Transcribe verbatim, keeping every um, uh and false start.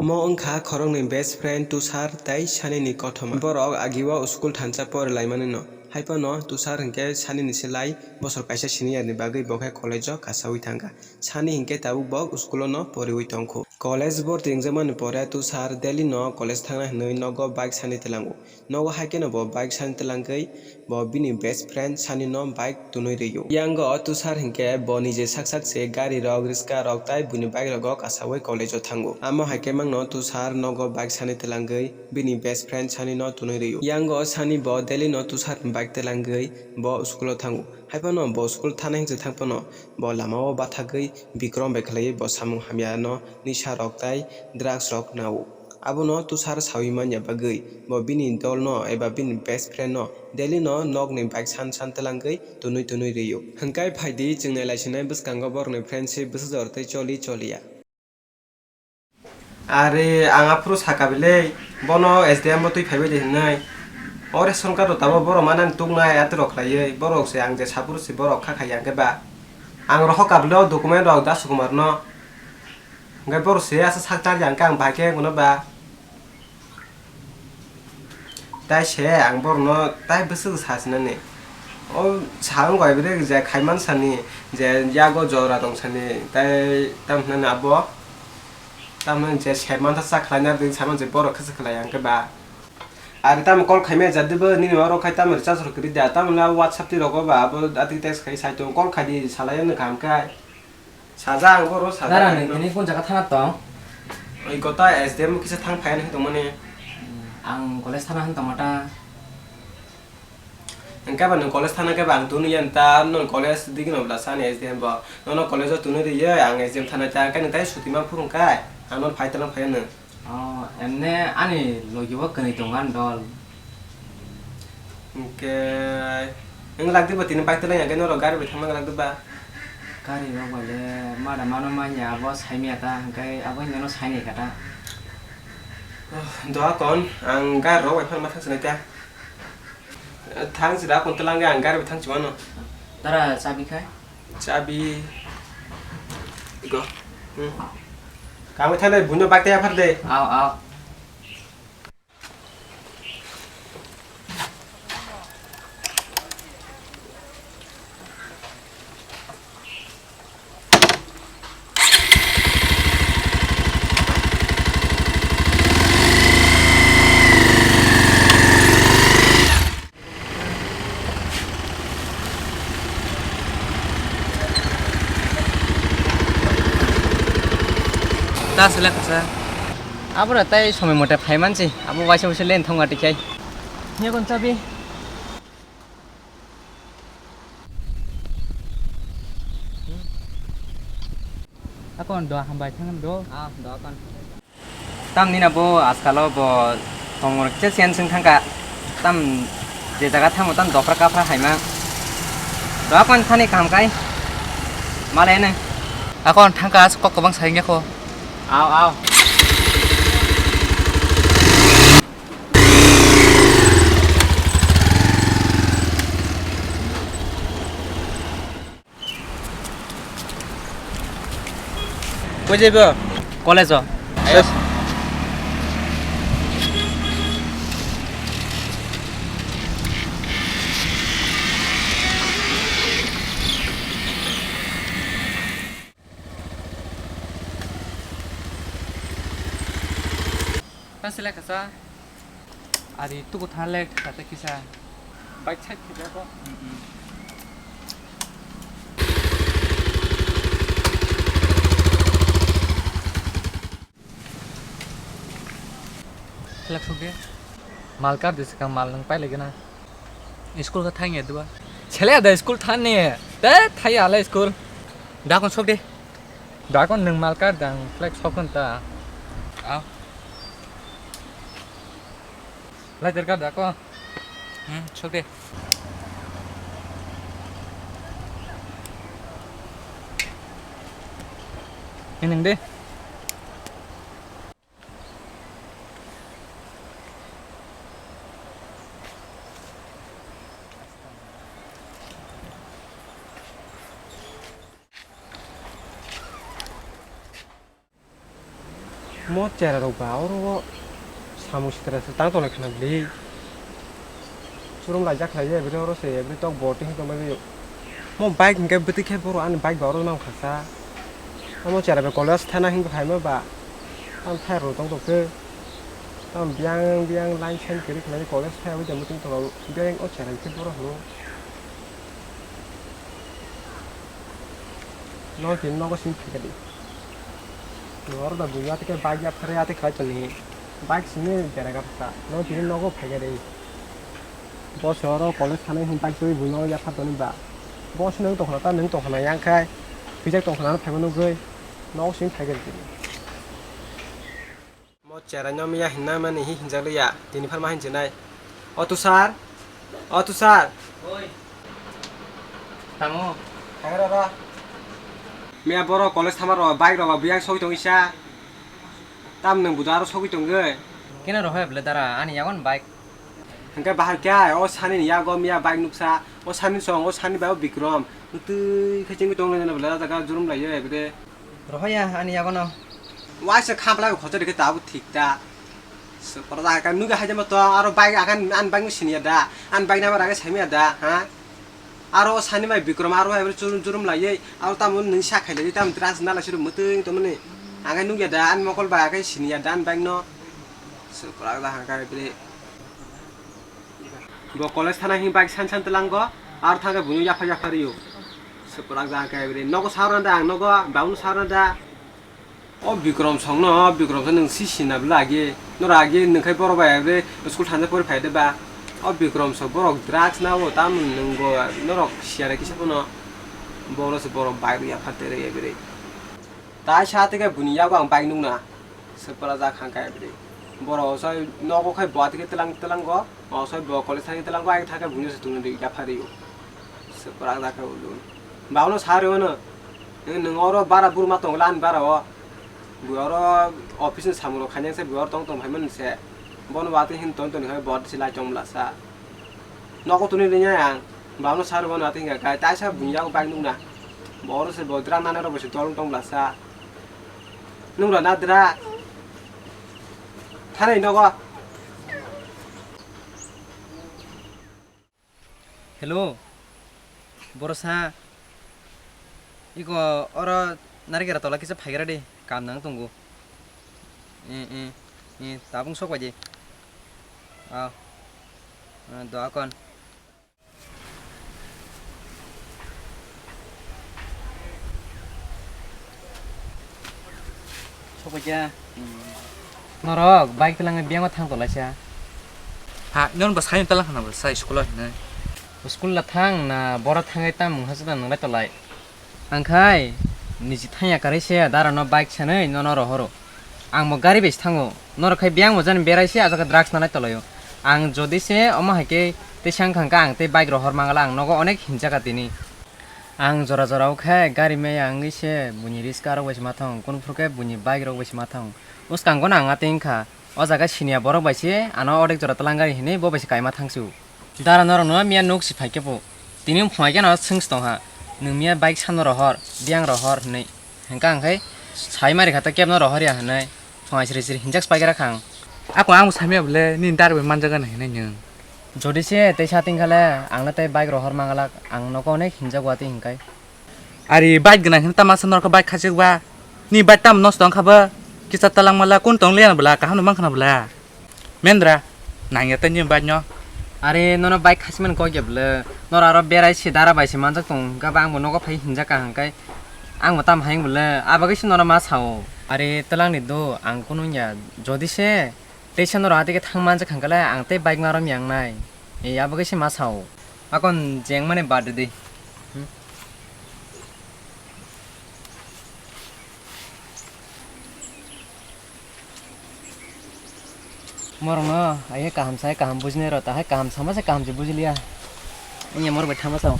Mo wngkha khoroknwi best friend Tushar tei Sani ni kothoma. Borok agio school thansa pori laimanino. Haiphano Tushar hinkhe Sani ni se lai bosor kaisa senior ni bagwi bo khe college o kasawi thangkha. Sani hinkhe tabuk bo school o no poriwi tongkhu. College borti wngjakmani pore Tushar daily no college thangna hinwi nogo bike sani twlango. Nogo hai kheno bo bike sani twlangwi bo bini best friend Sani no bike tunui rwio. Yango Tushar hinkhe bo nije sak sak se gari rok, riska rok tai buini bike rogo kasawi college o thango. Amo hai khe mangno Tushar nogo bike sani twlangwi bini best friend Sani no tunui rwio. Yango Sani bo daily no Tushar ni bike twlangwi bo school o thango. Haiphano bo school thana hinse thangphano bo lama o bathagwi Bikrom bai khlaiwi bo samung hamya no nisa rok tai drugs rok nao. Abono Tushar sawi manya bagwi bo bini dol no eba bini best friend no daily no nokni bike san san twlangwi tunui tunui rwio. Hwnkhe phaidi chwng nai laisinai bwskango borokni friendship bwsajor tei choli choliya. Are ang aphuru saka bile bono S D M bo twi phaibai de hinwi. O ration card rok tabuk borok manani tuknai atirok khlaiwi borok se ang je saphuru se borok kha khai ya hwnkhe ba. Ang rohor ka bile o document rok Dasu Kumar no. Hwnkhe borok se asa sak char ya hwnkhe ang bahai khe wngno ba. Tai se ang borokno tai bwswk sa sinani. O sa wng bai bwrwi je khaiman sani je yago jora tong sani tai tam hinani abo. Tam hinani je se mantha sa khlaina bini saimano je borok khe se khlai ang khe ba. Ari tamo call khaimaya jat de bo nini oro khai tamo recharge rok kwrwi da tamo na WhatsApp twi rogo ba abo ati text khai sai tong call khai di salai no kaham khai. Sajak ang boro sajak. Dara ang ni tini kun jaga thana tong? Oi kota S D M kisa thang phai hinwi tongmani. Ang college thana hin tongma ta. Hwnkhe ba nwng college thana khe ba ang tunu yan ta nwng college digino bwla sani S D M bo. Nono college o tunu riya ang S D M thana ta khe nwng tai suti ma phuru kai. Ang non phai talang phai nw. Oh, emne ani logi bo kwnwi tongo ani dol. Hwnkhe, nwng lak diba tini bike twlang ya, hwnkhe norok gari bai thangna lak diba? Gari rok bai le mada mano manya, abo saimya ta, hwnkhe abo hinjano sainai kha ta. Oh, doha kon, ang gari rok bai phano ma thang sinai ta. Thang sida kon twlang ya, ang gari bai thang chimano. Tara chabi khai? Chabi. Go. Hmm. Kami thale bunyo bakte aphar de. Aw, aw. Ta selek kasa. Abora tai somoi mote phai mansi. Abo waisa waisa len thong ati khai. Nya kon chabi. Akon do hambai thang do. Ah, do kon. Tamni na bo askalo bo tongmor kisa siyan sing thangka. Tam je jaga thango tam dopra kapra haima. Doa kon thani kaham kai. Malai nang. Akon thangka as kok kobang saring ko. Aw, aw. Koi jaibo? College o. Ayo. Ta selek kasa. Ari tuku thanglek kata kisa. Bike side kisa ko. Mm, mm. Selek sokde. Mal kar di sekang mal nang pai lagi na. School ka thang ya dua. Chele ada school than ne. Te thai ala school. Da kon sokde. Da kon nang mal kar dang selek sok kon ta. Aw. Lighter ka da ko. Hmm, sok de. Ini de. Mo chera rok ba oro o samung sitra se tang tonglai khna bwlwi. Churum laijak khlai ya, bwrwi oro se, bwrwi tok bo twi tongbai o. Mo bike hwnkhe bwtwi khe boro ani bike ba oro nang khasa. Amo chera bai college thana hwnba phaima ba. Tam thai rw tong tong khe. Tam biang biang line sign kwrwi khlai college thai wi tongwi tong tong biang o chera khe boro hwno. No khe nogo simi phaikha di. Oro da buya tike bike ya phare ya tike khlai toni. Bike simi bera gata. No khe nogo phaikha di. Boss oro college thanai hwn bike twi buino ya phatoni ba. Boss nang tongkhna ta nang tongkhna yang khai. Pijak tongkhna phaibo nugui. Nogo simi phaikha di. Mo cherai no miya hinna mani hi hinjak liya, tini pharma hinjinai. O Tushar, o Tushar. Oi. Tamo. Thangra ra. Miya boro college thama ro bike ro ba biyang sogwi tong isa. Tam nang buda aro sogwi tong ge. Kena ro hoya bele dara ani yagon bike. Hingke bahar kya o sani ni yago miya bike nuksa. O sani song o sani ba o Bikrom. Nutui khe chengwi tong le na bele jaga jurum lai ye bede. Rohoya ani yagono. Waisa khampla khochari khe tabuk thik ta. Sopra da ka nuga haja ma to aro bike akan an bike no siniya da. An bike number age samiya da, ha? Aro sani mai Bikrom aro hai jurum jurum lai ye. Aro tamo nung sa khai lai tam drugs na lai suru mutung to mani. Angai nugya da an mokol ba akai siniya da an bike no. Sopra da ha kai bre. Bo college thana hini bike san san telango, ar thangkhe buino yapha yapha rio. Soprak jang khe bini nogo sarna da ang nogo, babuno sarna da. O Bikrom songno, Bikrom song nung si sina bwla agi. Nora agi nung khai boro bai bre school thangja pori phai de ba. O Bikrom song borok drugs na o tam nung bo norok siya re kisa bono. Boro se borok bike yapha tere bre. Tai sa tege buni yago ang bike nung na. Sopra jang kha khe bini. Boro soi nogo khai bo atike telang telango. O soi bo college thani telango ai thake buino se tungni ri yapha rio. Sopra jang khe ulun. Babuno sa rio no. Nung oro bara burma tongla ani bara o. Bo oro office ni samung rok khainang se bo oro tong tong phaimani se. Bono wati hin ton ton khai bo se lai tong bwla sa. Nogo tuni ri ya ang. Babuno sa rio no ati hinga kai tai sa bunya bike nung na. Bo oro se bo dra nana ro bo se tong tong bwla sa. Nung ra na dra. Thanai nogo. Hello. Borosa. Iko oro narikera tola kisa phaigra di. Kam nang tongo. Eh, eh, eh, tabung sok bai di. Ah. Ah, doa kon. Sokphaikha. Norok bike twlangwi biyangma thang tolaisa. Ha, nini bo sai twlang khna bo sai school o hinwi. School la thang na boro thangwi tam mungha se nang lai tolai. Ang khai niji thangya kwrwi se dara no bike sanwi nono rohoro. Ang bo gari bai se thango. Norok khai biyang bo jani berai se ah jaga drugs nanai tolai o. Ang jodi se omo hai khe tei sang thang kha ang tei bike rohor mangala ang nogo onek hinjaka tini. Ang jora jora o khe gari maya wngwi se buini riska rok bai se ma thang, kunu phuru khe buini bike rok bai se ma thang. Bwskango no ang atwi wngkha, o jaga siniya borok bai se ano ordek jora twlang gari hinwi bo bai se kaima thang se o. Dara norok no miya nuk si phai khe bo. Tini wng phunai khe no swng se tong ha, nwng miya bike sano rohor, biyang rohor hinwi. Hwnkha ang khe sai mari kha ta kebo no rohor ya hinwi. Phunai sri sri hinjak se pai gra kha ang. Ako ang bo samya bole nini dara bai manjak gana hinwi nwng. Jodi se tei sa ting kha le ang le tei bike rohor mangalak, ang nogo onek hinjak watwi hinkai. Ari bike gwnang hinwi tamo sa norok bike khachik ba? Ni bike tamo nosto wngkha bo? Kisa talang mala kun tong liya bwla kaham no mankha na bwla. Mendra, nangya tei ni bike no. Are nono bike khasi man kok ya bwle. Nor aro berai se dara bai se manjak tong. Gaba ang bo nogo phai hinjak ka hangkai. Ang bo tam hayung bwle. Abagwi se nono ma sao. Are twlang ni do ang kunu ya. Jodi se teisa noro atike thang manjak hangkale ang tei bike marom yang nai. E abagwi se ma sao. Akon jeng mani bad di. Hmm? Morokno hai kaham sai kaham bujinai rw ta hai kaham sama se kaham se bujiliya. Wngya morok bai thangma sao.